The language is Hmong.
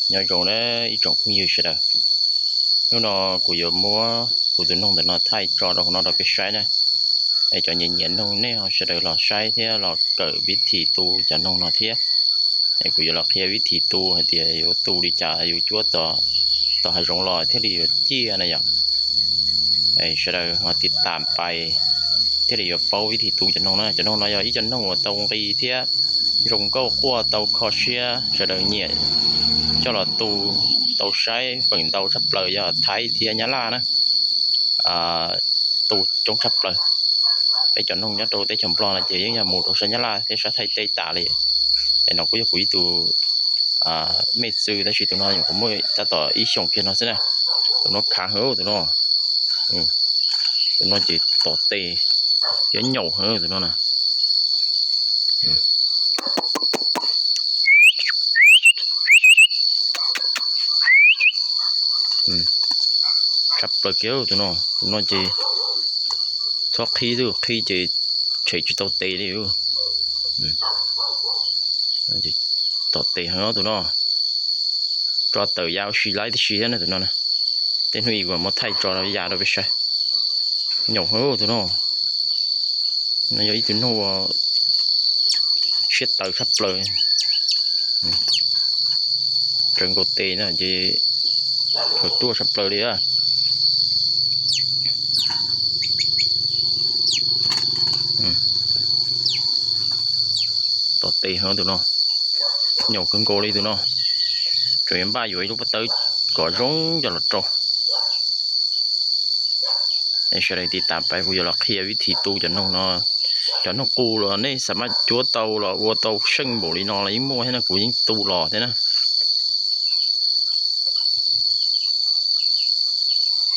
Nyob zoo na ib tsoom phooj ywg sawv daws, hnub no kuv yuav muab kuv tus noog ntawm no thaij tso rau hauv no rau peb saib na. Es cov nyiam nyiam noog nej ho sawv daws los saib thiab los kawm vib thim tu cov noog no thiab. Es kuv yuav los qhia vib thim tu hais tias yuav tu li cas yus cuab tom hav zoov los thiaj li yuav ciaj na yom. Sawv daws ho tiv tam pais thiaj li yuav paub vib thim tu cov noog na. Cov noog no yog ib cov noog uas tau nqi thiab zoo nkauj quaj tau kho siab, sawv daws nyiam coj los tu tau saib feem ntau tshaj plaws yog Thaib thiab Nyab Laj na. Tu coob tshaj plaws. Peb cov noog nyob rau teb chaws Nplog no ces yeej yog mus rau sab Nyab Laj thiab sab Thaib teb tas li. Es no kuj yog kuv ib tug me txw tab sis tus no nyuam qhuav muaj tab tom ib xyoos kiag no xwb na. Tus no khav heev tus no. Tus no ces tom tes thiab nyaum heev tus no na. Tshaj plaws kiag tus no, tus no ces txhob qhib xwb, qhib ces tshem tsis tau tes li. Tom tes heev tus no, tso tawm ya ua si laib tib si thiab na tus no. Tej hnub ib kuv muab thaij tso ya rau peb saib. Nyaum heev tus no, no yog ib tug noog uas siab tawv tshaj plaws. Raws nkaus tes no ces khaws ruaj tshaj plaws li. Tom tes heev tus no, nyaum kawg nkaus li tus no. Tseem yuav npaj yuav ib lub pob tawb kom zoo coj los rau. Sawv daws tiv tam pais kuv yuav los qhia vib thim tu cov noog no. Cov noog qus los nej xav mas cuab tau los ua tau seej npaum li no los yeej muaj thiab na, kuv yeej tu los thiab na.